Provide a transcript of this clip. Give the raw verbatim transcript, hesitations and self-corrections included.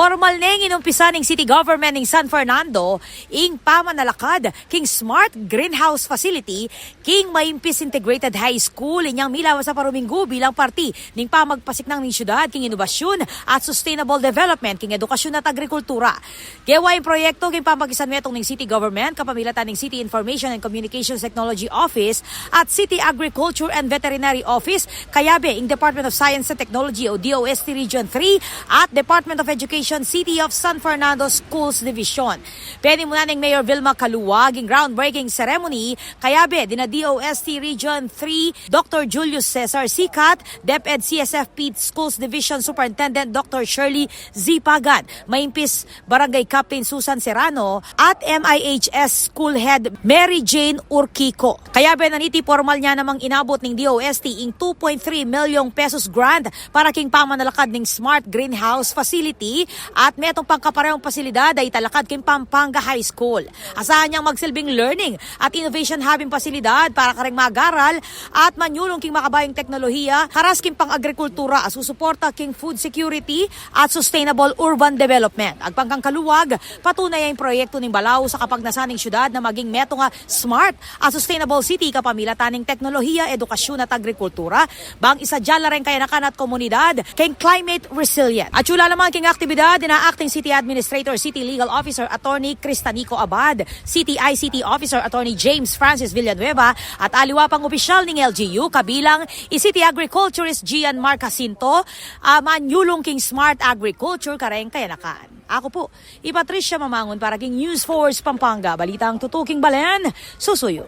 Pormal neng inumpisa ning City Government ning San Fernando ing pamanalakad king Smart Greenhouse Facility king Maimpis Integrated High School, inyang milawas a paruminggu bilang parti ning pamagpasiknang ning syudad king inobasyun at sustainable development king edukasyon at agrikultura. Gewa ing proyekto king pamakisanmetung ning City Government kapamilatan ning City Information and Communications Technology Office at City Agriculture and Veterinary Office, kayabe ing Department of Science and Technology o D O S T Region three at Department of Education City of San Fernando Schools Division. Penimunan neng Mayor Vilma Caluag ing groundbreaking ceremony, kayabe dina D O S T Region three Doctor Julius Cesar Sicat, DepEd C S F P Schools Division Superintendent Doctor Shirley Z Pagan, Maimpis Barangay Captain Susan Serrano, at M I H S School Head Mary Jane Urquico. Kayabe na niti, pormal ne namang inabut ning D O S T ing two point three milyong pesos grant para king pamanalakad ning Smart Greenhouse Facility at metung pang kaparehong pasilidad a italakad king Pampanga High School. Asahan yang magsilbing learning at innovation hub ing pasilidad para kareng mag-aral at manyulung king makabayung teknolohiya karas king pang-agrikultura a susuporta king food security at sustainable urban development. Agpang kang Caluag, patunay a ing proyektu ning balaus a kapagnasan ning syudad na maging metung a smart a sustainable city kapamilatan ning teknolohiya, edukasyun at agrikultura, bang isadya la reng kayanakan at komunidad king climate resilient. Atiu la naman king aktibidad dina Acting City Administrator, City Legal Officer Attorney Cristanico Abad, City I C T Officer Attorney James Francis Villanueva, at aliwa pang opisyal ning L G U, kabilang i City Agriculturist Gian Mark Jacinto, a manyulung king smart agriculture kareng kayanakan. Aku pu i Patricia Mamangun para king News Force Pampanga, balitang tutuking balen, susuyu.